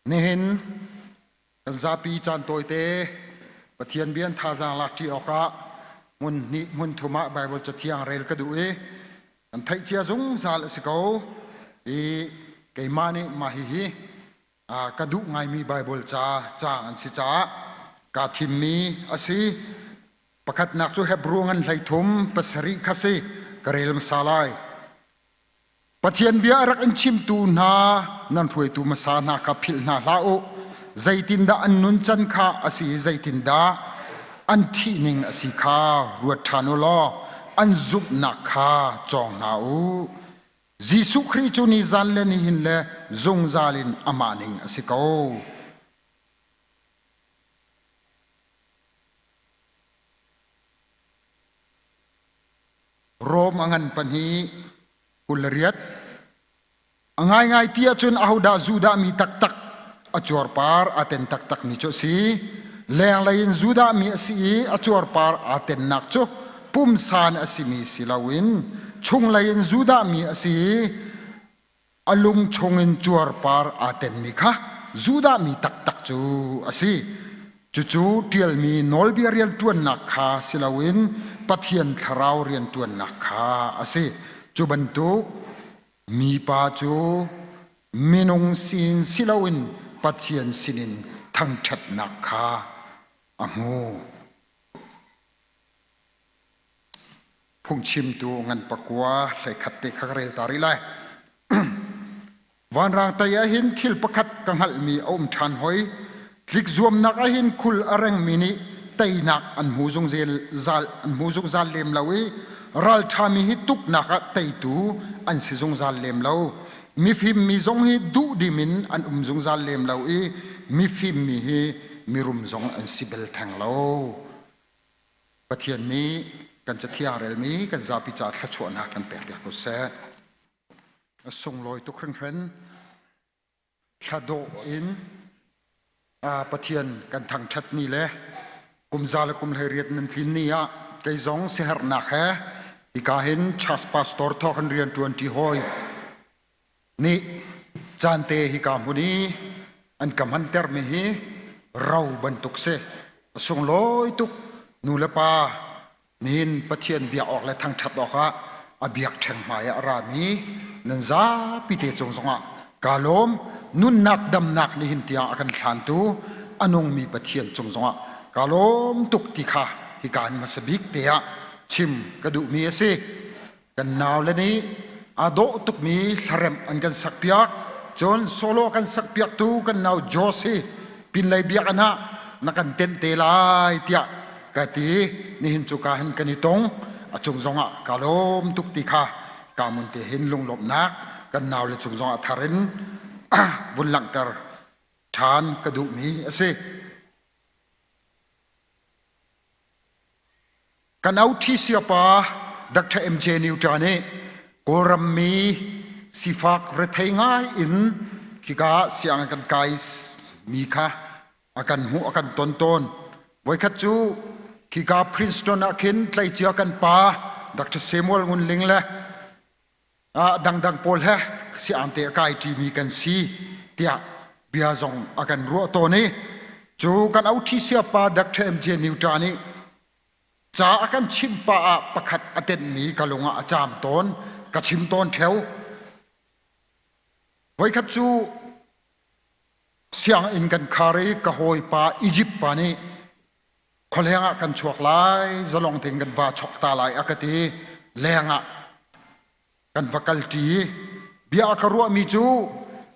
Nihin kan zapi caan tawite Pathian bia thazaang lak ṭi awkah hmun hnih hmun thum ah Baibal Cathiang rel ka duh i kan theih cia zungzal a si ko i keimah nih mah hihi ka duh ngaimi Baibal ca caang an si caah kaa thimmi a si. Pakhatnak cu Hebru ngan 33 pasarih kha si ka rel hmasa lai. Pathian bia a rak in chimtu hna nan hruaitu hmasa hna kha philh hna hlah u. Zeitindah an nuncan kha a si i zeitindah an thihning a si kha ruat ṭhan u law an zumhnak kha cawng hna u. Jesuh Khrih cu nizan le nihin le zungzal in amah ning a si ko. Rom a ngan pahnih 28. A ngaingai ti ahcun ahodah Judah mi taktak a cuarpar aa ten taktakmi cu a si. Lenglei in Judah mi a si i a cuarpar aa tennak cu pumsan a simi si loin chunglei in Judah mi a si i a lung chungin cuarpar aa tenmi kha Judah mi taktak cu a si. Cucu ṭialmi nawlbia rianṭuannak kha si loin Pathian thlarau rianṭuannak kha a si. Cu bantuk mipa cu minung sin si loin Pathian sinin thangṭhatnak kha a hmu. Phungchimtu ngan pakua 11 te kha ka rel ta rih lai. Vanrang tei ah hin thil pakhat ka hngalhmi a um ṭhan hoi. Tlik zuamnak ah hin khul a rengmi nih teinak an hmu zungzal zal an hmu zungzal lem lo i ralṭhami hi tuknak ah teitu an si zungzal lem lo. Mifim mi zong hi duhdim in an um zungzal lem lo i mifim mi hi mirum zong an si bel theng lo. Pathian nih kan cathiang relmi kan zapi ca thluachuahnak kan pek piak ko seh. A sunglawi tuk hringhran. Thladawh in Pathian kan thangṭhat ni le kum za le kum 18 nan tlin ni ah kei zong siaherhnak he hika hin church pastor thawk in rian ṭuan ṭi hawi nih caante hika hmun i an ka hmantermi hi ro bantuk si. A sunglawi tuk. Nu le pa nihin Pathian biak awk le thangṭhat awkah a biakṭheng hmai ah a rami nan zapi te cung zongah kaa lawm. Nunnak damnak nihin tiang a kan hlantu a nungmi Pathian cung zongah kaa lawm tuk ti kha hika in hmasa bik te ah chim ka duhmi a si. Kan naule nih aa dawh tukmi hlaremh an kan sakpiak. Cun solo kan sakpiaktu kan nau Josh hi pinlei biakinn ah na kan tenh te lai tiah ka ti. Nihin cu ka hin kan i tong. A cung zongah ka lawm tuk ti kha ka mun te hin lunglawmhnak kan naule cung zongah thar in vun langhter ṭhan ka duhmi a si. Kan auṭhi siapa Dr. MJ Newton nih Kawlram mi sifak rethei ngai in khika sianginn kan kai mi kha a kan hmuh a kan ton tawn. Voikhat cu khika Princeton ah khin tleicia kan pa Dr. Samuel Ngun Ling le dangdang pawl he siang te a kai ṭimi kan si tiah bia zong a kan ruah tawn i cu kan auṭhi siapa Dr. MJ Newton nih Ca a kan chimh pah ah pakhat a tenhmi ka lung ah a caam tawn, ka chim tawn ṭheo. Voikhat cu sianginn kan khar i ka hawipa Egypt pa nih khualeng ah kan chuak lai, zalong tein kan va chok ta lai a ka ti. Leng ah kan va kalṭi i bia a ka ruahmi cu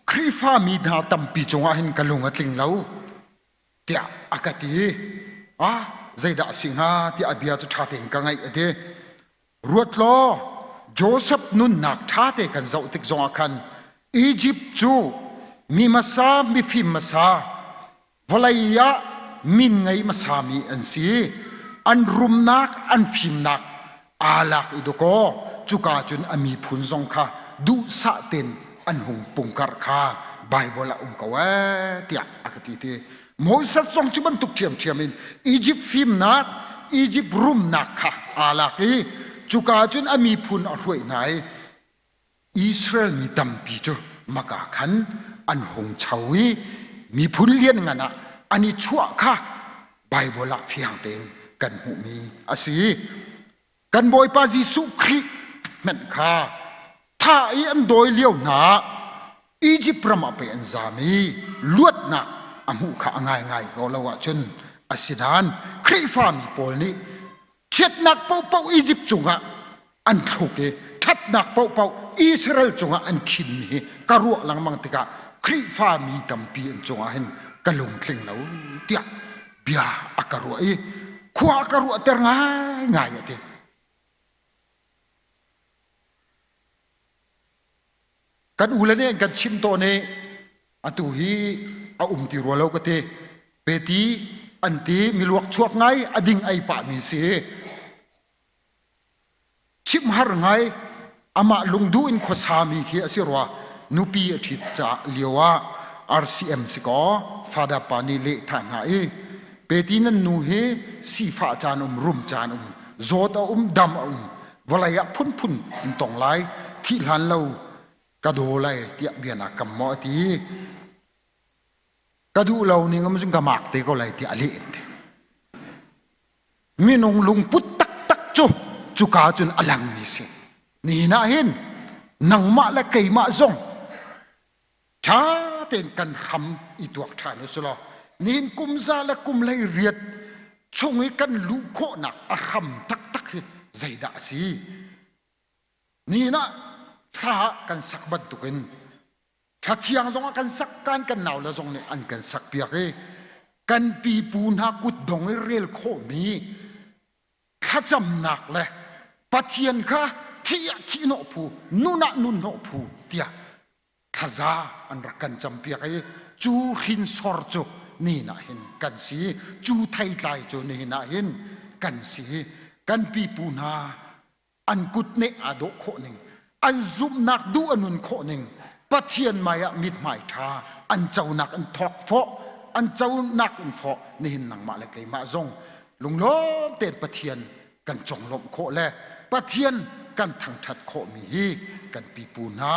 Khrihfa mi hna tampi cungah hin ka lung a tling lo. tiah a ka ti. Ah, zeidah a si hnga tiah a bia cu ṭha tein ka ngaih a ti. Ruat law, Joseph nunnak ṭha te kan zoh tik zongah khan Egypt cu mi hmasa, mifim hmasa, vawlei ah min ngei hmasa mi an si. An rumnak, an fimnak aa lak i dawkaw cuka cun a miphun zong kha duhsah tein an hung pungkarh kha Baibal ah um ko ee tiah a ka ti ti. Moses zong cu bantuk ṭhiamṭhiam in Egypt fimnak, Egypt rumnak kha aa lak i cuka cun a miphun a hruai hna i Israel mi tampi cu maka khan an hung cho i. miphun lianngan ah an i chuah kha Baibal ah fiang tein kan hmuhmi a si. Kan Bawipa Jesuh Khrih hmanh kha tha i an dawi lio hna ah Egypt ram ah pei an zaam i luatnak a hmuh kha a ngaingai ko lo ahcun asinain Khrihfami pawl nih chiatnak paohpaoh Egypt cungah an thluk i ṭhatnak paohpaoh Israel cungah an khinmi hi ka ruah lengmang tikah Khrihfami tampi an cungah hin ka lungtling lo tiah bia a ka ruah i khua a ka ruahter ngaingai a ti. Kan u le nih an kan chimh tawn i atu hi a um ti rua lo ka ti. Peti an ti miluak chuak ngai a ding ei pahmi si. Chimh har ngai amah lungduh in khuasami khi a si rua. Nupi a ṭhit ca lio ah RCM si kaw Father pa nih leh tha hna i peti nan nu hi sifah caan um rum caan um zawt a um dam a um vawlei ah phunphun in tong lai thih hlan lo ka daw lai tiah bia na kam maw a ti ka duh lo ning um ka mak te ko lai tiah a leh te minung lungput taktak cu cuka cun a langmi si nihin ah hin nangmah le keimah zong ṭha tein kan hram i tuak ṭhan u sulaw nihin kum za le kum hlei riat chung i kan luh khawhnak a hram taktak hi zeidah a si nihin ah thla kan sak bantukin thla thiang zong ah kan sak kan kan nau le zong nih an kan sak piak i kan pipu hna kutdong i rel khawhmi thlacamnak le Pathian kha thih ah thihhnawh phu nun ah nunhnawh phu tiah thlaza an rak kan campiak i cu hrinsor cu nihin ah hin kan si cu theitlai cu nihin ah hin kan si kan pipu hna an kutneh aa dawh khawh ning an zumhnak duh a nun khawh ning Pathian hmai ah mithmai ṭha an conak an thawk fawh an conak in fawh nihin nangmah le keimah zong lunglawm tein Pathian kan conglawmh khawh le Pathian kan thangṭhat khawhmi hi kan pipu hna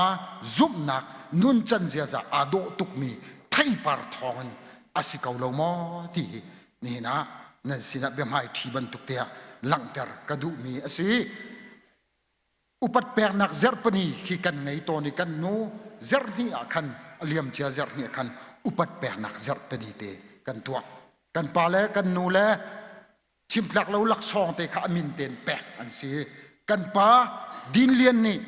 zumhnak nuncan ziaza aa dawh tukmi theipar thawngin a si ko lo maw ti hi nihin ah nan sinah biahmai ṭhi bantuk te ah langhter ka duhmi a si. Upat peknak zerpani hi kan ngei tawn i kan nu zerhnih ah khan a liamcia zerhnih ah khan upat peknak zerpani te kan tuah. Kan pa le kan nu le chimtlak lo laksawng te kha a min tein pek an si. Kan pa Din Lian nih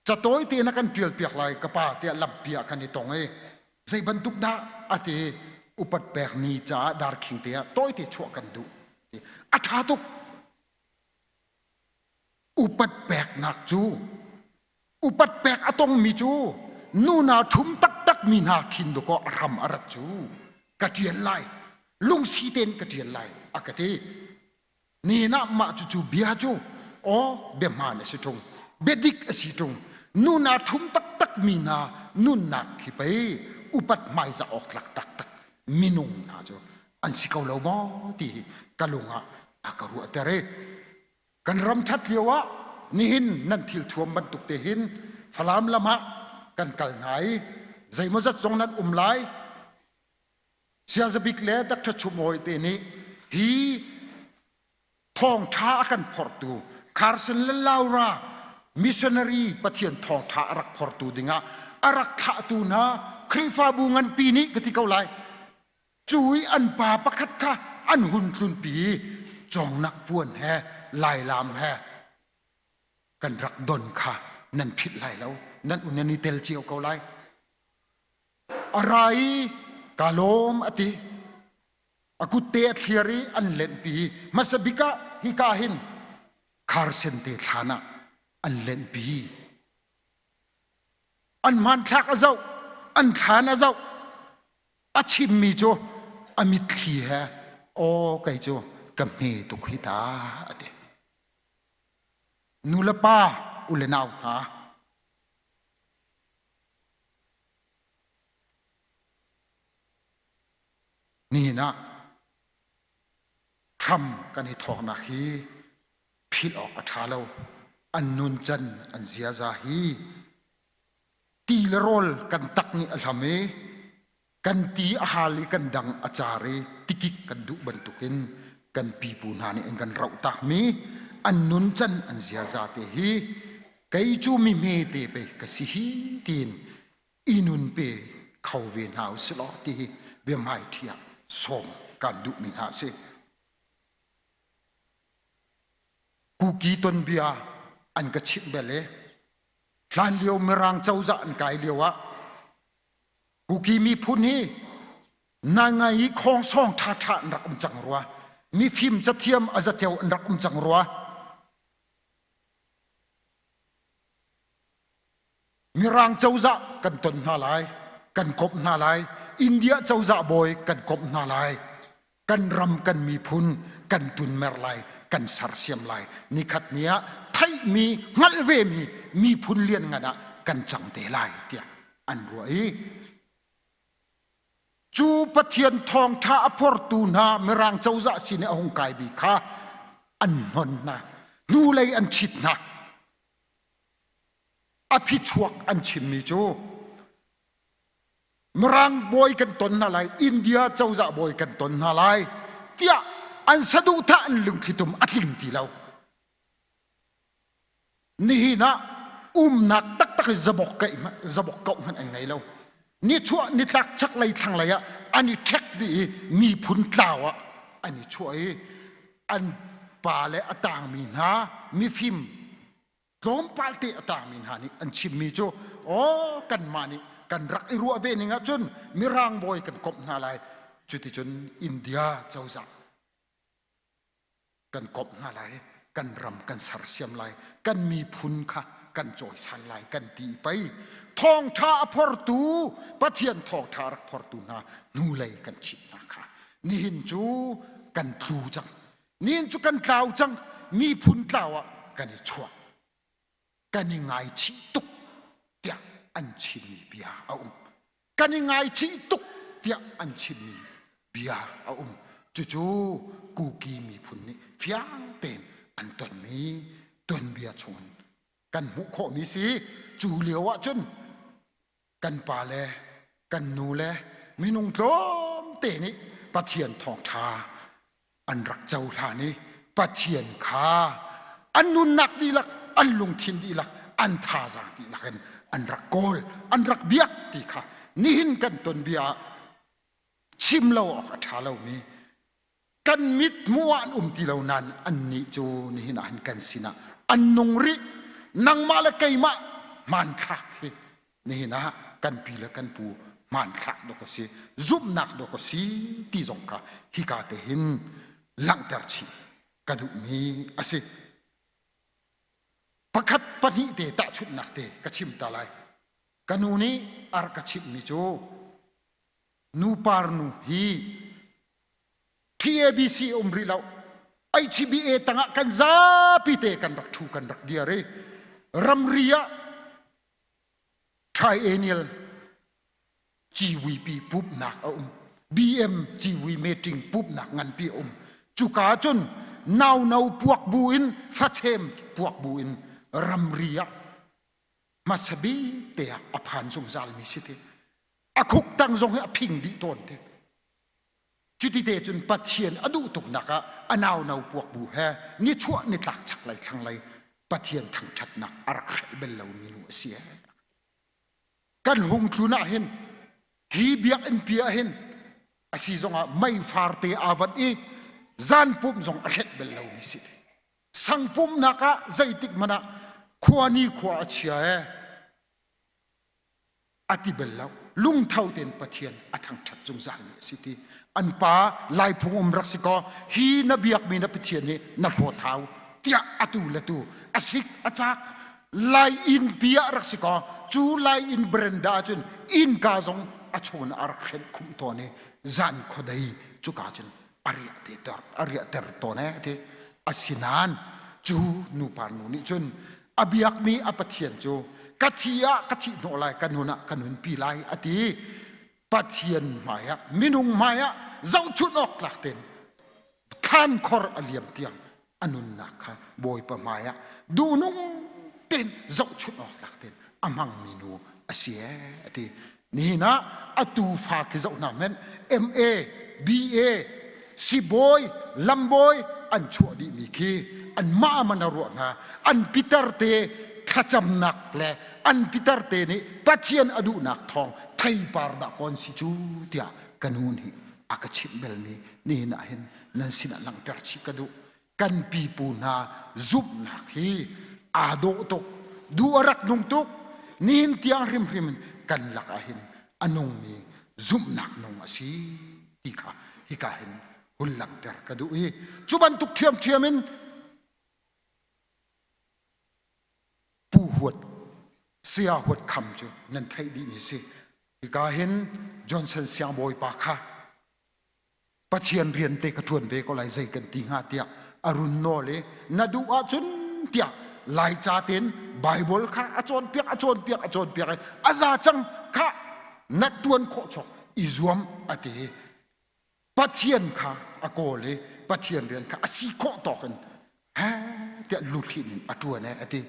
catawi te na kan ṭial piak lai ka pa tiah lampi ah kan i tong i zei bantuk dah a ti upat pek ni caah darkhing te ah tawite chuah kan duh a ṭha tuk upat peknak cu upat pek a tongmi cu nuna ṭhum taktak mi hna khin dawkaw a hram a rat cu ka ṭial lai lungsi tein ka ṭial lai a ka ti Nihin ah mah cucu bia cu aw bia hmaan a si ṭung bia dik a si ṭung nun aa ṭhum taktak mi hna nunnak khi pei upat hmaizah awk tlak taktak minung hna cu an si ko lo maw ti hi ka lung ah a ka ruahter i kan ram ṭhat lio ah nihin nan thil thuam bantuk te hin Falam lam ah kan kal hna i zeimawzat zong nan um lai Siazabik le Dr. Chumawi te nih hi thawngṭha a kan phortu Carson le Laura missionary Pathian thawngṭha a rak phortu dingah a rak thlahtu hna Khrihfabu nganpi nih ka ti ko lai cu i an pa pakhat kha an hun tlunpi i cawngnak puan he lailam he kan rak don kha nan philh lai lo nan un nan i tel cio ko lai A ra i ka lawm a ti. A kutte a thliar i an lenhpi. Hmasa bik ah hika hin kharsen te thlan ah an lenhpi. An hmanthlak a zoh, an thlan a zoh. A chimmi cu a mitthli he aw kei cu ka hme tuk hi ta a ti. Nu le pa u le nau hna Nihin ah hram kan i thawknak hi philh awk a ṭha lo. An nuncan, an ziaza hi ti le rawl kan tak nih a hlam i. Kan ti a hal i kan dang a car i tikik kan duh bantukin kan pipu hna nih an kan roh takmi an nuncan an ziaza te hi kei cu mi hmete pei ka si hi tiin i nun pe kho ve hna usih law ti hi biahmaiṭhi ah sawm kan duhmi hna a si. Kuki tonbia an ka chimh bel i hlanlio Mirang cozah an kai lio ah Kuki miphun hi naingai i khawngsawng ṭhaṭha an rak um cang rua. Mifim cathiam a zaceo an rak um cang rua. Mirang cozah kan ton hna lai, kan komh hna lai, India cozah bawi kan komh hna lai, kan ram kan miphun kan tunmer lai, kan sersiam lai. Nikhat ni ah theihmi, hngalh vemi miphun lianngan ah kan cang te lai tiah an ruah i cu Pathian thawngṭha a phortu hna Mirang cozah sin i a hung kai bi kha an hnon hna, hnulei an chit hna. A phichuak an chimmi cu Mirang bawi kan ton hna lai, India cozah bawi kan ton hna lai tiah an saduhthah an lungthlitum a tling ti lo. Nihin ah umnak taktak i zabok zabok koh hmanh an ngei lo. Nichuah nitlak chaklei thlanglei ah an i ṭhek dih i miphun tlau ah an i chuah i an pa le a tangmi hna mifim tlawmpal te a tangmi hna nih an chimmi cu aw kanmah nih kan rak i ruah ve ning ahcun mirang bawi kan komh hna lai cuticun India cozah kan komh hna lai kan ram kan sersiam lai kan miphun kha kan cawisan lai kan ti pei thawngṭha a phortu Pathian thawngṭha a rak phortu hna hnulei kan chit hna kha nihin cu kan tlu cang Nihin cu kan tlau cang miphun tlau ah kan i chuak kan i ngaichih tuk tiah an chimmi bia a um kan i ngaichih tuk tiah an chimmi bia a um cucu Kuki miphun nih fiang tein an tonmi tuanbia chungin kan hmuh khawhmi si cu lio ah cun kan pa le kan nu le minung tlawmte nih Pathian thawngṭha an rak cohlan i Pathian kha an nunnak dihlak an lungthin dihlak an thazaang dihlak in an rak kawl an rak biak ti kha nihin kan ton bia ah chim lo awk a ṭha lomi kan mit hmuh ah an um ti lo nain annih cu nihin ah hin kan sinah an nung rih nangmah le keimah hmanthlak hi nihin ah kan pi le kan pu hmanthlak dawk a si zumhnak dawk a si ti zong kha hika te hin langhter chih ka duhmi a si pakhat pahnih te tahchunhnak te ka chim ta lai ka nu nih a rak ka chimhmi cu nu par nu hi TABC um rih lo HBA tangah kan zapi te kan rak thu kan rak dir i ramri ah triennial GVP pumhnak a um BM GV meeting pumhnak nganpi a um cuka cun nauno puak bu in fachem puak bu in ramri ah hmasa bik te ah a phan zungzal mi si te a khuk tang zong hi a phing dih tawn te cuti te cun Pathian a duh tuknak ah a nauno puak bu he nichuah nitlak chaklei thlanglei Pathian thangṭhatnak a rak hrelh bel lomi nu a si kan hung tlun ah hin hi biakinn pi ah hin a si zongah meifar te aa vat i zan pumh zong a hrelh bel lomi si sang pumhnak ah zeitik hmanh ah khua ni khua a chia ee a ti bel lo lungtho tein Pathian a thangṭhat zungzal mi a si ti an pa laiphung um rak si kaw hi na biakmi na Pathian hi na hlawt hau tiah atu le tu a sik a cak lai inn pi ah rak si kaw cu lai inn brenda cun innka zong a chawn a rak hrenh khumh tawn i zan khuadei cuka cun a riah te ter a riah ter tawn e ti asinain cu nupa nu nih cun a biakmi a Pathian cu ka thi ah ka thih hnawh lai ka nun ah ka nunpi lai a ti Pathian hmaiah minung hmaiah zohchunh awk tlak tein thlankhor a liam tiang a nunnak kha Bawipa hmaiah duhnung tein zohchunh awk tlak tein a hmangmi nu a si ee a ti. Nihin ah atu fa khi zoh hna hmanh MA, BA, sibawi, lambawi an chuah dihmi khi anmah man a ruah hna. An pitar te thlacamnak le an pitar te nih Pathian a duhnak thawng theipar dah kawn si cu tiah ka nu nih a ka chimh belmi nihin ah hin nan sinah langhter chih ka duh. Kan pipu hna zumhnak hi aa dawh tuk, duh a rak nung tuk. Nihin tiang hrimhrim in kan lak ah hin a nungmi zumhnak nung a si ti kha hika hin hun langhter ka duh i cu bantuk ṭhiamṭhiam in Pu Huat, Saya Huat Kham cu nan theih dihmi si. Hika hin Johnson siangbawipa kha Pathian rian te ka ṭuan ve ko lai zei kan ti hnga tiah a run nawl i na duh ahcun tiah Laica tein Bible kha a cawnpiak a cawnpiak a cawnpiak i a za cang kha na ṭuan khawh chok i zuam a ti i Pathian kha a kawl i Pathian rian kha a si khawh tawk in he tiah luthrin in a ṭuan e a ti.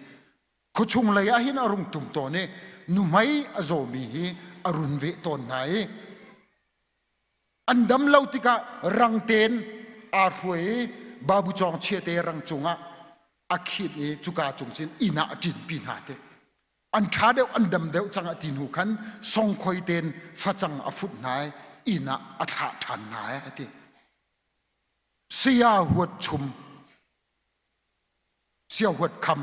Khuachung lei ah hin a rung ṭum tawn i nuhmei a zawmi hi a run veh tawn hna i An dam lo tikah rang tein aa hruai i babu cawng chiate rang cungah a khit i cuka cung cun inn ah a ṭinpi hna ti. An ṭha deuh an dam deuh cang a ti hnu khan songkhoi tein facang a fut hna i inn ah a thlah ṭhan hna a ti. Saya huat chum, sia huat kham,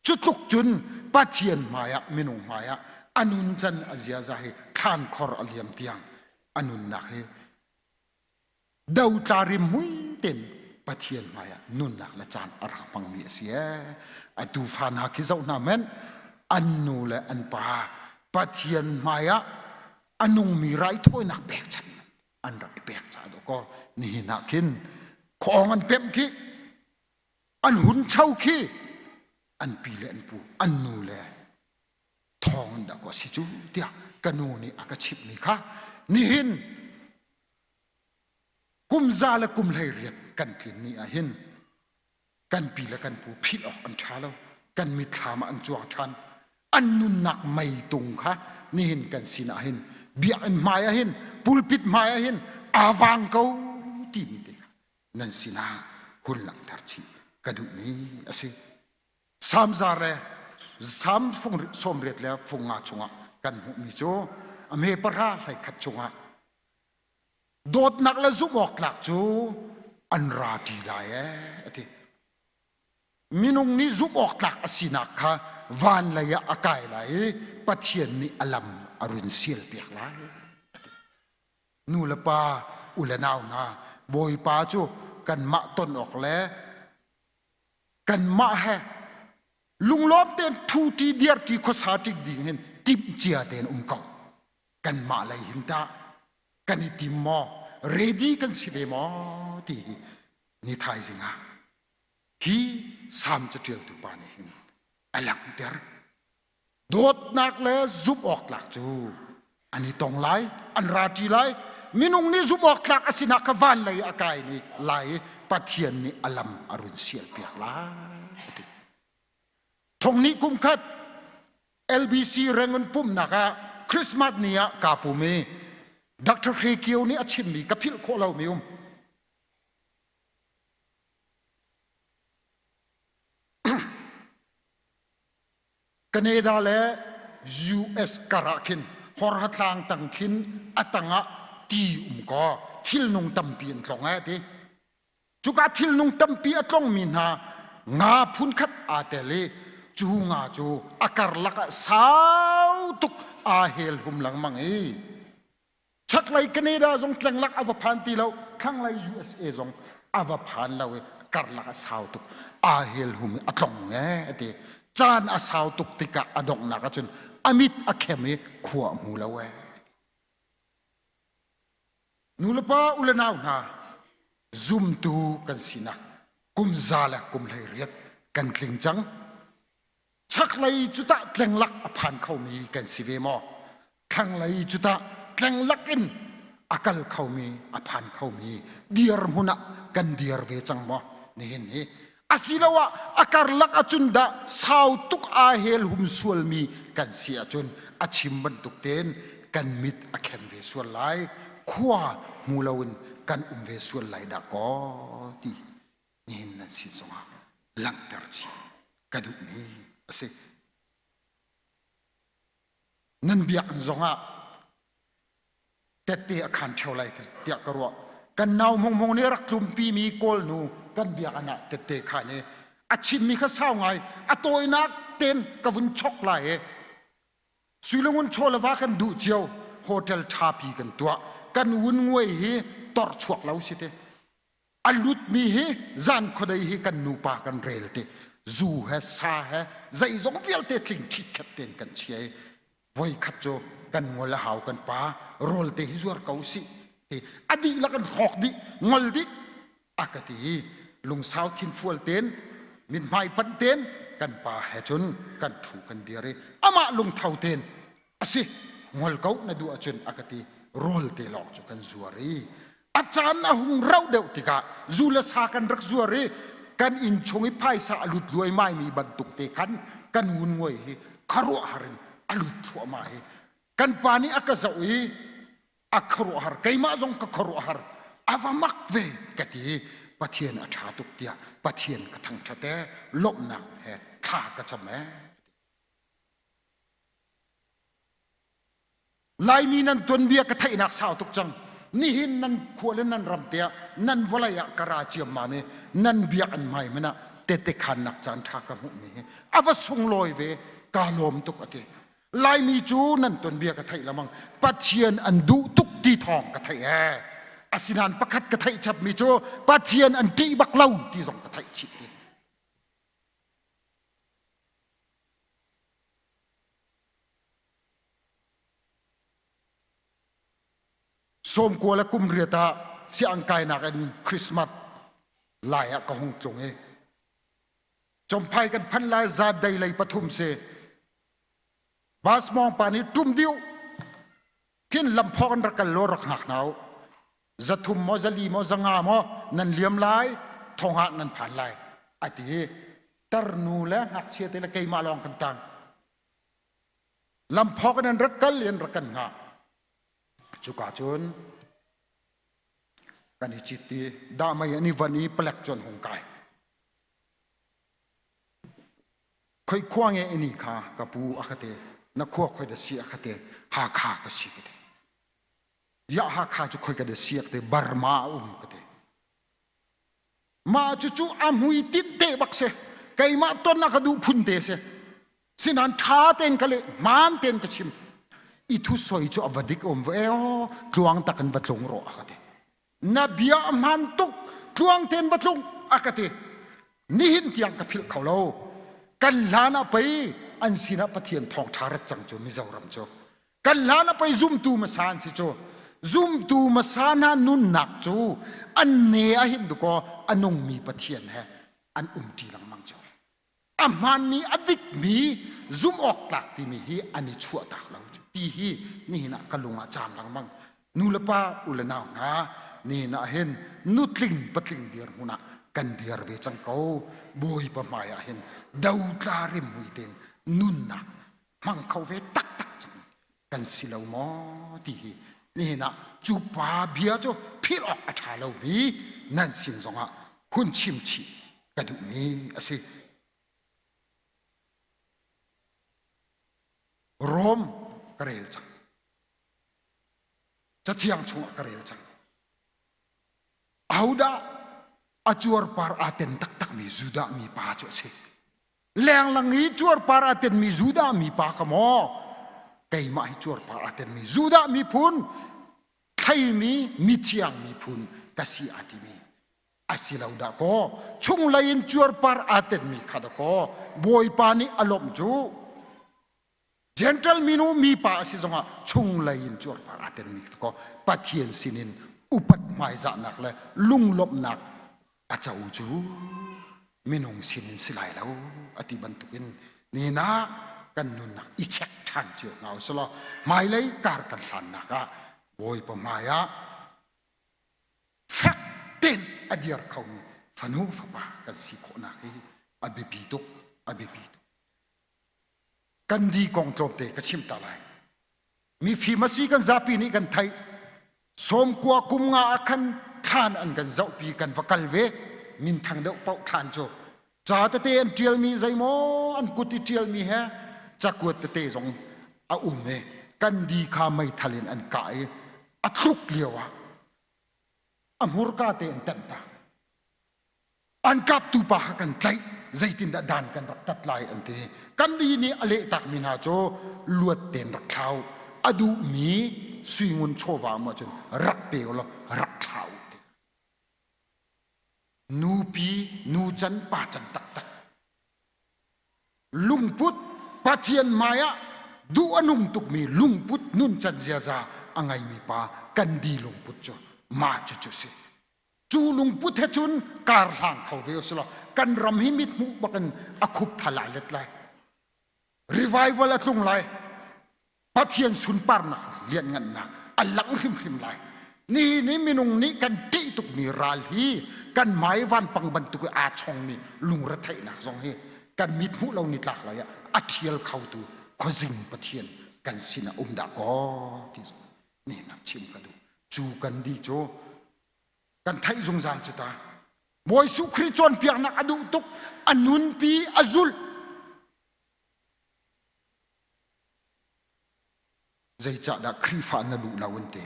Cu tluk cun Pathian hmaiah minung hmaiah a nuncan a ziaza hi thlankhor a liam tiang a nunnak hi dotla rimhmui tein Pathian hmaiah nunnak le caan a rak hmangmi a si ee. Atu fa hna khi zoh hna hmanh an nu le an pa Pathian hmaiah a nungmi raithawinak pekchanh an rak i pek caah dawkaw nihin ah khin khuaawng an pemh khi an hun cho khi an pi le an pu an nu le thawng in dah kaw si cu tiah ka nu nih a ka chimhmi kha nihin kum za le kum 18 kan tlin ni ah hin kan pi le kan pu philh awk an ṭha lo kan mitthlam ah an cuang ṭhan an nunnak meitung kha nihin kan sinah hin biakinn hmai ah hin pulpit hmai ah hin aa vang ko timi te kha nan sinah hun langhter chih ka duhmi a si. Samza le Sam fung 80 le fung nga chungah kan hmuhmi cu a hme pahra hlei khat chungah dawtnak le zumh awk tlak cu an ra ṭi lai ee a ti. Minung nih zumh awk tlak a sinak kha van lei ah a kai lai i Pathian nih a lam a run sialpiak lai. Nu le pa u le nau hna Bawipa cu kanmah ton awk le kanmah he lunglawm tein ṭhuṭi dirṭi khuasa ṭik ding hin timh cia tein um ko kanmah lei hin tah kan i tim maw ready kan si ve maw ti hi ni thaizing ah hi Salm caṭialtu pa nih hin a langhter Dawtnak le zumh awk tlak cu an i tong lai, an ra ṭi lai. Minung nih zumh awk tlak a sinak kha van lei a kai ni lai i Pathian nih a lam a run sialpiak lai a ti. Thong nih kum khat LBC Rangoon pumhnak ah Christmas ni ah kaa pum i Dr. Hre Kio nih a chimmi ka philh khawh lomi um. Canada le US kar ah khin horhatlang tang khin a tangah ti um kaw thilnung tampi an tlong eh ti. Cuka thilnung tampi a tlongmi hna nga phunkhat aa tel i cu nga cu a karlak ah sau tuk aa hel hum lengmang i Chaklei Canada zong tlenglak a va phan ti lo, thlanglei USA zong a va phan lo i karlak a sau tuk. Aa hel hum i a tlong e a ti. Caan a sau tuk tikah a donghnak ahcun a mit a khem i khua a hmu lo e. Nulepa u le nau hna, zumtu kan sinak kum za le kum 18 kan tling cang. Chaklei cu tah tlenglak a phan khomi kan si ve maw? Thlanglei cu tah tlenglak in a kal khomi, a phan khomi dirhmun ah kan dir ve cang maw? Nihin hi asiloah a karlak ahcun dah sau tuk aa hel hum sualmi kan si ahcun a chim bantuk tein. kan mit a khem ve sual lai, khua hmu loin kan um ve sual lai dah kaw ti nihin nan sin zongah langhter chih ka duhmi a si. Nan biakinn zongah tette a khan ṭheo lai tiah ka ruah. Kan nau mungmung nih rak tlumpi mi Kawlnu kan biakinn ah tette khan i a chimmi kha sau ngai a tawinak ten ka vun chok lai i Suilungun chaw le va kan duh cio hotel ṭhapi kan tuah kan wun nguai hi tor chuak lo si te a lutmi hi zan khuadei hi kan nupa kan rel te zu he sa he zeizong vialte tling ṭhit ten kan chia i voikhat cu kan ngol a hau kan pa rawl te hi zuar ko sih ti a dihlak in hrawk dih ngol dih a ka ti i lungsau thinfual ten mithmai panh ten kan pa he cun kan thu kan dir i amah lungtho ten asi ngol ko na duh ahcun a ka ti rawl te lawng cu kan zuar i a caan a hung rauh deuh tikah zu le sa kan rak zuar i kan inn chung i phaisa a lut luaimai mi bantuk te khan kan ngun nguai hi khuaruahhar in a lut thluahmah hi kan pa nih a ka zoh i a khuaruahhar keimah zong ka khuaruahhar a va mak ve ka ti i Pathian a ṭha tuk tiah Pathian ka thangṭhat ee lawmhnak he thla ka cam ee Laimi nan tuanbia ka theihnak sau tuk cang. Nihin nan khua le nan ram te ah nan vawlei ah ka ra ciammam i nan biakinn hmai hmanh ah tete khannak caan ṭha ka hmuhmi hi a va sunglawi ve kaa lawm tuk a ti. Laimi cu nan tuanbia ka theih lamang Pathian an duh tuk ti thawng ka theih ee. Asinain pakhat ka theih chapmi cu Pathian an ṭih bak lo ti zong ka theih chih ti. Sawmkua le kum riat ah sianginn kainak in Christmas lai ah ka hung tlung i Champhai kan phanh lai zat dei lei pathum si. Bus mawng pa nih ṭum diu khin lamphawk in rak kal law rak hngak hna u. Zathum maw zali maw zanga maw nan liam lai thong ah nan phan lai a ti i tarnu le ngakchia te le keimah lawng kan tang. Lamphawk in an rak kal i an rak kan hngah. Cuka cun kan i cit i dahmei an i van i palek cu an hung kai. Khoi khua nge ini kha ka pu a ka te na khua khoi da si a ka te Hakha ka si ka te. Ya Hakha cu khoi ka da si a ka te Burma a um ka te. Mah cucu a hmuitinh te bak si. Keimah ton a ka duh phun te si. Sinan ṭha tein ka leh, hmaan tein ka chim. I thu soi cu a va dik um va aw tluang tak in va tlung rawh a ka ti. Na bia a hmaan tuk, tluang tein va tlung a ka ti. Nihin tiang ka philh kho lo. Kan hlan ah pei an sinah Pathian thawngṭha rat cang cu Mizoram cu. Kan hlan ah pei zumtu hmasa an si cu. Zumtu hmasa hna nunnak cu an ne ah hin dukaw a nungmi Pathian he an umṭi lengmang cu. A hmaanmi a dikmi zumh awk tlak timi hi an i chuahtak lo cu. Ti hi nihin ah ka lung ah caam lengmang. Nu le pa u le nau hna nihin ah hin nutling patling dirhmun ah kan dir ve cang ko. Bawipa hmai ah hin dotla rimhmui tein nunnak hmang kho ve taktak cang kan si lo maw ti hi nihin ah cu pa bia cu philh awk a ṭha lomi nan sin zongah hun chim chih ka duhmi a si. Rom ka rel cang. Cathiang chungah ka rel cang. Ahodah a cuarpar aa ten taktakmi Judah mi pa cu a si. Lenglang i cuarpar aa tenmi Judah mipa kha maw keimah hi cuarpar aa tenmi Judah miphun thleimi mithiang miphun ka si aa timi a si lo dah kaw chunglei in cuarpar aa tenmi kha dah kaw Bawipa nih a lawmh cu Gentle minu mipa a si zongah chunglei in cuarpar aa tenmi kha kaw Pathian sinin upat hmaizahnak le lunglawmhnak a co cu minung sinin si lai lo a ti bantukin nihin ah kan nunnak i check ṭhan cio hna usih law hmailei kar kan hlannak ah Bawipa hmai ah fek tein a dir khomi fanu fapa kan si khawhnak hi a biapi tuk a biapi tuk kan di kong tlawmte ka chim ta lai. Mifim a si kan zapi nih kan theih. Sawmkua kum nga ah khan thlan an kan zohpi kan va kal ve. Minthang deuh paoh thlan cu ca tete an ṭialmi zeimaw an kut i ṭialmi he cakuat tete zong a um i kan di kha meithal in an kah i a tluk lio ah a hmurka te an tenh ta. An kaptu pa kha kan tlaih zeitindah dan kan rak tat lai an ti. Kan di nih a lehtakmi hna cu luat tein rak thlau a duhmi suingun chawva mu ahcun rak pe u law rak thlau ti. Nupi nu can pa can taktak lungput Pathian hmai ah duh a nung tukmi lungput nuncan ziaza a ngeimi pa kan di lungput cu mah cucu si. Cu lungput he cun kar hlang kho ve usulaw kan ram hi mithmuh bakin a khup thal ah let lai. Revival a tlung lai. Pathian sunparnak lianngannak a lang hrimhrim lai. Nihin i minung nih kan ṭih tukmi ral hi kan hmai vanpang bantuk i aa chongmi lungretheihnak zong hi kan mit hmuh lo nitlak lai ah a ṭhial khotu khuazing Pathian kan sinah um dah kaw ti zong nihin ah chim ka duh. Cu kan di cu kan theih zungzal cu ta. Bawi Jesuh Khrih cawnpiaknak a duh tuk, a nunpi, a zulh. Zeicahdah Khrihfa na luh lo an ti.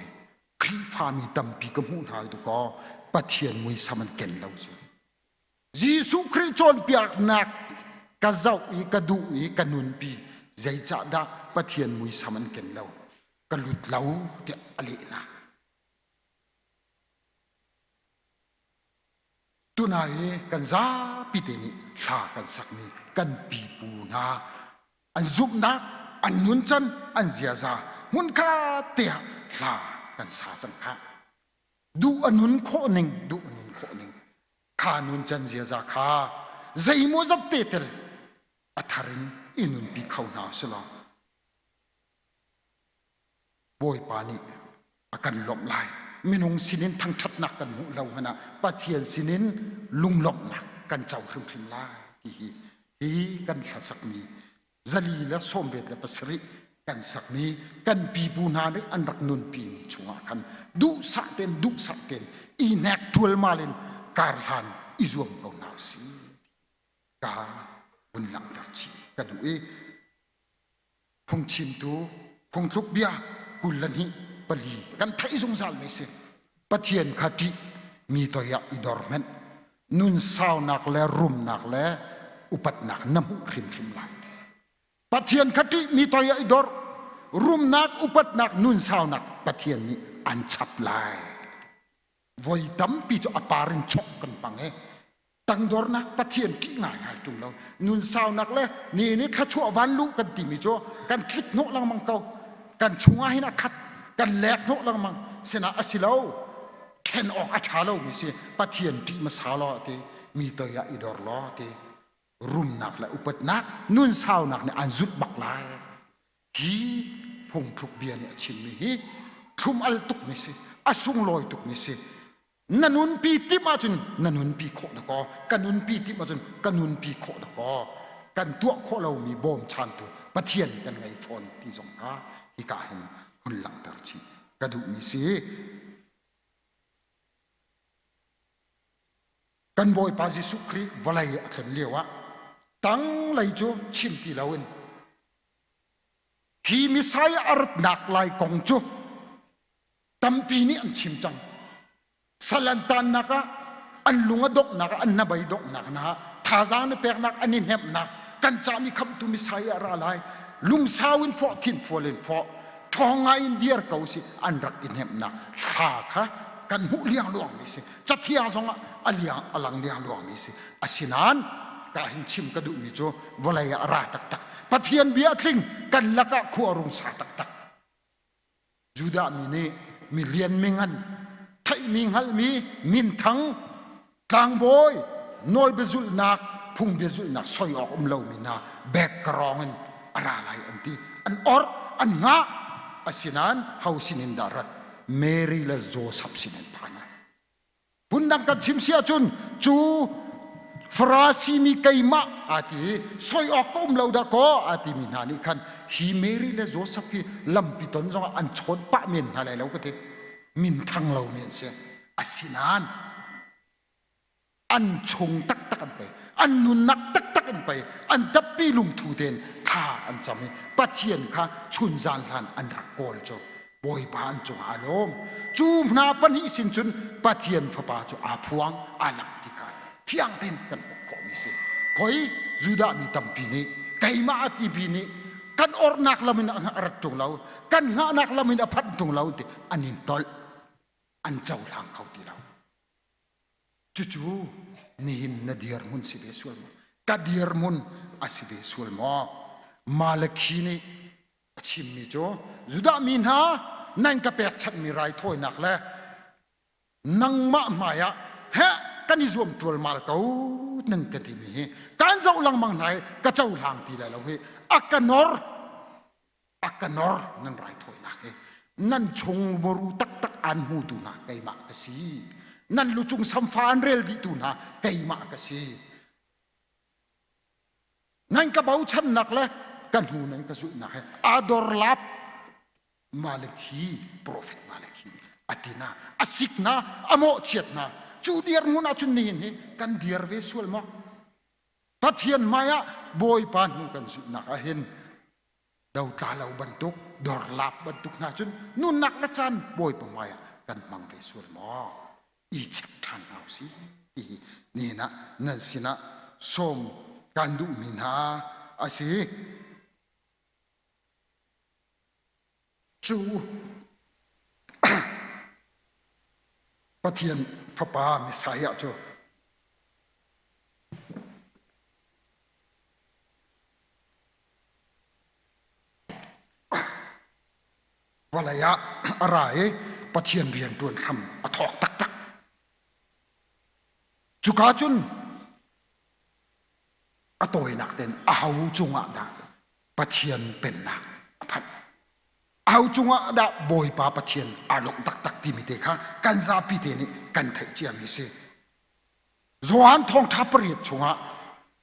Khrihfa mi tampi ka hmuh hna tu kaw Pathian muisam an ken lo cu. Jesuh Khrih cawnpiaknak ka zoh i ka duh i ka nunpi zeicahdah Pathian muisam an ken lo ka lut lo tiah a lehnak. Tuna i kan zapi te nih hla kan sakmi kan pipu hna an zumhnak, an nuncan, an ziaza hmunkhat te ah hla kan sa cang khah. Duh a nun khawh ning, duh a nun khawh ning, kha nuncan ziaza kha zeimaw zat te tel a thar in i nunpi kho hna usulaw Bawipa nih a kan lawmh lai. Minung sinin thangṭhatnak kan hmuh lo hmanh ah Pathian sinin lunglawmhnak kan co hrimhrim lai ti hi hi kan hlasakmi 487 kan sakmi kan pipu hna nih an rak nunpimi chungah khan duhsah tein duhsah tein i hnek ṭualmal in kar hlan i zuam ko hna usih ka vun langhter chih ka duh i phungchimtu phungthluk bia 22 pali kan theih zungzal mi si Pathian kha ṭih mi toi ah i dor hmenh nun saunak le rumnak le upatnak na hmuh hrimhrim lai Pathian kha ṭih mi toi ah i dor rumnak upatnak nun saunak Pathian nih an chap lai voi tampi cu a par in chok kan pang e tangdornak Pathian ṭih ngaingai ṭung lo nun saunak le ni nih thluachuah van luh kan timi cu kan tlik hnawh lengmang ko kan chungah hin a khat kan lek hnawh lengmang sinah a si lo ṭhen awk a ṭha lomi si Pathian ṭih hmasa law ti mi toi ah i dor law ti rumnak le upatnak nun saunak nih an zulh bak lai hi phungthluk bia nih a chimmi hi thlum al tukmi si a sunglawi tukmi si na nunpi timh ahcun na nunpi khawh dakaw ka nunpi timh ahcun ka nunpi khawh dakaw kan tuah khawh lomi bawmchantu Pathian kan ngei fawn ti zong kha hika hin hun langhter chih ka duhmi si kan Bawipa Jesuh Khrih vawlei a tlun lio ah tanglei cu chim ti loin hi Messiah a ratnak lai kong cu tampi nih an chim cang sal an tannak ah an lung a donghnak ah an hnabei donghnak hna ah thazaang na peknak an i hnemhnak kan cahmi khamhtu Messiah ra lai lungsau in fawh thinfual in fawh ṭhawng ngai in dir ko si an rak i hnemhnak hla kha kan hmuh liangluang mi si cathiang zong ah a liang a lang liangluang mi si asinain ka hin chim ka duhmi cu vawlei ah a ra taktak Pathian bia tling kan lakah khua rung sa taktak Judah mi nih mi lian mi ngan theihmi hngalhmi minthang tlangbawi nawlbiazulhnak phungbiazulhnak soi awk um lomi hna background in a ra lai an ti an orh an hngah asinain ho sinin dah rat Mary le Joseph sinin phan ai phundang kan chim si ahcun cu. Farasi mi keimah aa ti i soi awk ka um lo dah kaw aa timi hna nih khan hi Mary le Joseph hi lampi ton zongah an chawn pah men hna lai lo ka ti. Minthang lomi an si. Asinain an chung taktak an pei an nunnak taktak an pei an tappi lungthu tein thla an cam i Pathian kha chun zan hlan an rak kawl cu Bawipa an cungah aa lawm. Cu hna pahnih sin cun Pathian Fapa cu aa phuang, aa langh ti kha fiang tein kan hmuh khawhmi si. Khoi Judah mi tampi nih keimah a timi nih kan ornak lam in a rat ṭung lo, kan hngahnak lam in a phanh ṭung lo ti an in tolh, an cohlang kho ti lo. Cucu nihin na dirhmun si ve sual maw? Ka dirhmun a si ve sual maw? Malakhi nih a chimmi cu Judah mi hna nan ka pekchanhmi raithawinak le nangmah hmaiah heh kan i zuam ṭualmal ko nan ka timi hi kaan zoh lengmang hna i ka cohlang ti lai lo hi a ka nor a ka nor nan raithawinak hi nan chung muru taktak aan hmutu hna keimah ka si nan lucung samfa an rel dihtu hna keimah ka si Nan ka bochannak le ka hnu nan ka zulhnak he aa dorlap Malakhi profet Malakhi nih a ti na a sik na a mawhchiat na cu dirhmun ahcun nihin hi kan dir ve sual maw Pathian hmai ah Bawipa hnu kan zulhnak ah hin dotla lo bantuk dorlap bantuk hna cun nunnak le caan Bawipa hmai ah kan hmang ve sual maw i check ṭhan hna usih ti hi nihin ah nan sinah sawm kan duhmi hna a si. Cu Pathian Fapa Messiah cu Vawlei ah a ra i Pathian rian ṭuan hram a thawk taktak. Cuka cun a tawinak tein aho cungah dah Pathian pennak a phanh? Aho cungah dah Bawipa Pathian aa lawmh taktak timi te kha kan zapi te nih kan theih ciami si. Johan thawngṭha pariat chungah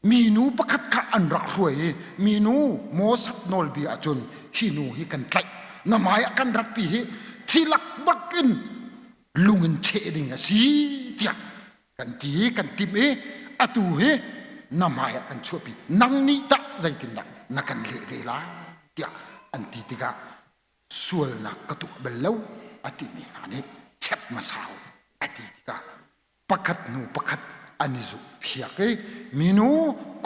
minu pakhat kha an rak hruai i minu Moses nawlbia ahcun hi nu hi kan tlaih na hmai ah kan ratpi hi thilak bakin lung in cheh ding a si tiah kan ti i kan timh i atu hi na hmai ah kan chuahpi nang nih tah zeitindah na kan leh ve lai tiah an ti tikah sualnak ka tuah bal lo a timi hna nih chep hmasa u a ti tikah pakhat hnu pakhat an i zukphiak i minu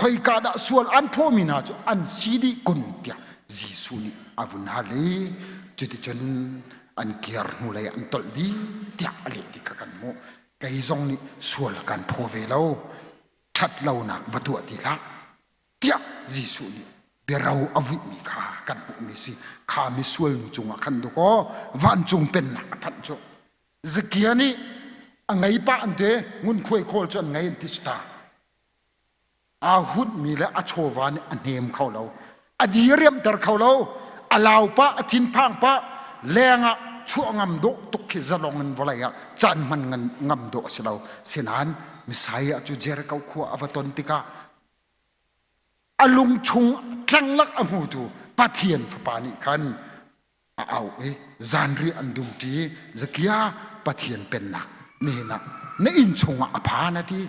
khoika dah sual an phawmi hna cu an si dih kun tiah Jesuh nih a vun hal i cuticun an kir hnulei an tolh dih tiah a leh ti kha kan hmuh. Kei zong nih sual kan phaw ve lo, ṭhat lonak va tuah ti hlah tiah Jesuh nih biaro a vuihmi kha kan hmuhmi si. Kha misual nu cungah khan dawkaw vancung pennak a phanh cu. Zakia nih a ngei pah an ti ngunkhuai khawl cu an ngei an ti cu ta aa hunhmi le a chawva nih a hnem kho lo a diriamter kho lo a lau pah a thinphang pah lengah chuah ngam dawh tuk khi zalong in vawlei ah caan hman ngam dawh a si lo sinain Messiah cu Jericho khua a va ton tikah a lung chung tlanglak a hmutu Pathian fapa nih khan a auh i zanriah an dumṭi i Zakia Pathian pennak nihin ah na inn chungah a phan a ti.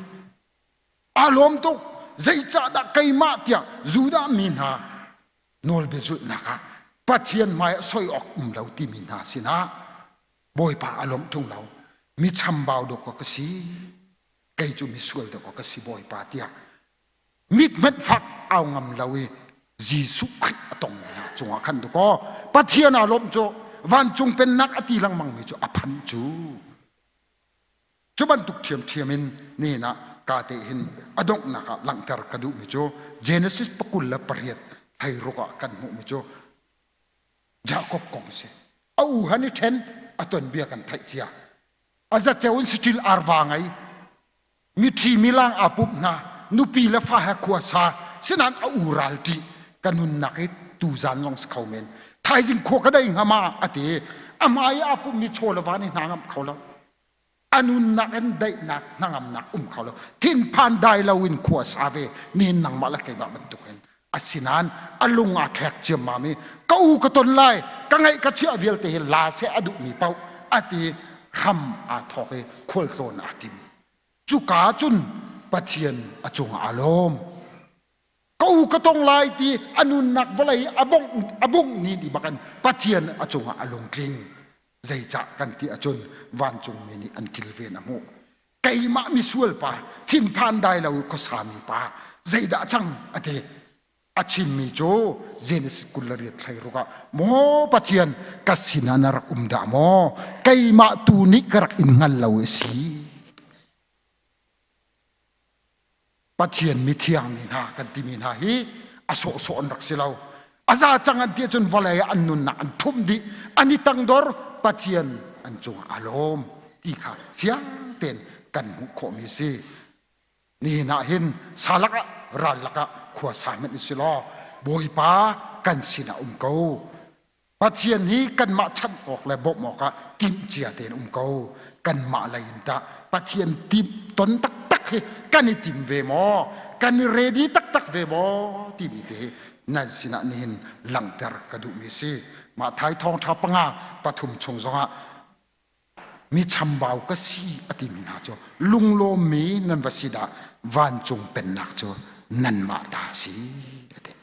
Aa lawm tuk. Zeicahdah keimah tiah Judah mi hna nawlbia zulhnak ah Pathian hmai ah soi awk um lo timi hna sinah Bawipa a lawmh ṭung lo. Mi chambau dawk ka si. Kei cu misual dawk ka si Bawipa tiah mit hmanh fak au ngam lo i Jesuh Khrih a tongmi hna cungah khan dakaw Pathian aa lawmh cu vancung pennak a ti lengmangmi cu a phan cu cu bantuk ṭhiamṭhiam in nihin ah ka te hin a donghnak ah langhter ka duhmi cu Genesis pakul le pariat hleiruk ah kan hmuhmi cu Jakob kong a si a u han i ṭhen a ton bia kan theih cia a zaceu in saṭil arva ngei miṭhi milang aa pumh hna nupi le fa he khua sa sinain a u ral ṭih ka nunnak hi tuzan zong si kho men thaizing khua ka dei hnga ma a ti a hmai aa pummi chaw le va nih hna ngamh kho lo. A nunnak in daihnak hnangamnak um kho lo. Thinphan dai lo in khua sa ve. Nihin nangmah le keimah bantukin. Asinain a lung aa thlek ciammam i ka u ka ton lai, ka ngaih ka chiah vialte hi la seh a duhmi paoh a ti hram aa thawk i khualtlawn aa tim. Cuka cun Pathian a cungah aa lawm. Ka u ka tong lai ti a nunnak vawlei a bongh a bungh ni ni bakin Pathian a cungah a lungtling. Zeicah kan ti ahcun vancungmi nih an kilven a hmuh. Keimah misual pa, thinphan dai lo i khuasami pa, zeidah cang a ti. A chimmi cu Genesis 28 thlairuk ah maw Pathian ka sinah na rak um dah maw keimah tu nih ka rak in hngal lo i si. Pathian mithiang mi hna kan timi hna hi a sawhsawh an rak si lo. A za cang an ti ahcun vawlei ah an nunnak an ṭhumh dih, an i tangdor, Pathian an cungah aa lawm ti kha fiang tein kan hmuh khawhmi a si. Nihin ah hin sa lakah ral lakah khua sa hmanh i si law Bawipa kan sinah um ko. Pathian hi kanmah chanh awk le bawmh awkah timhcia tein um ko. Kanmah lei in tah Pathian timh ton taktak hi kan i tim ve maw? Kan i ready taktak ve maw? Timi te hi nan sinah nihin langhter ka duhmi si. Mah thai thawngṭha panga pathum chung zongah mi chambau ka si a timi hna cu lunglawmmi nan va si dah vancung pennak cu nanmah ta a si a ti.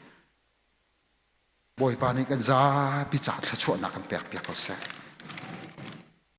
Bawipa nih kan zapi caah thluachuahnak kan pek piak ko seh.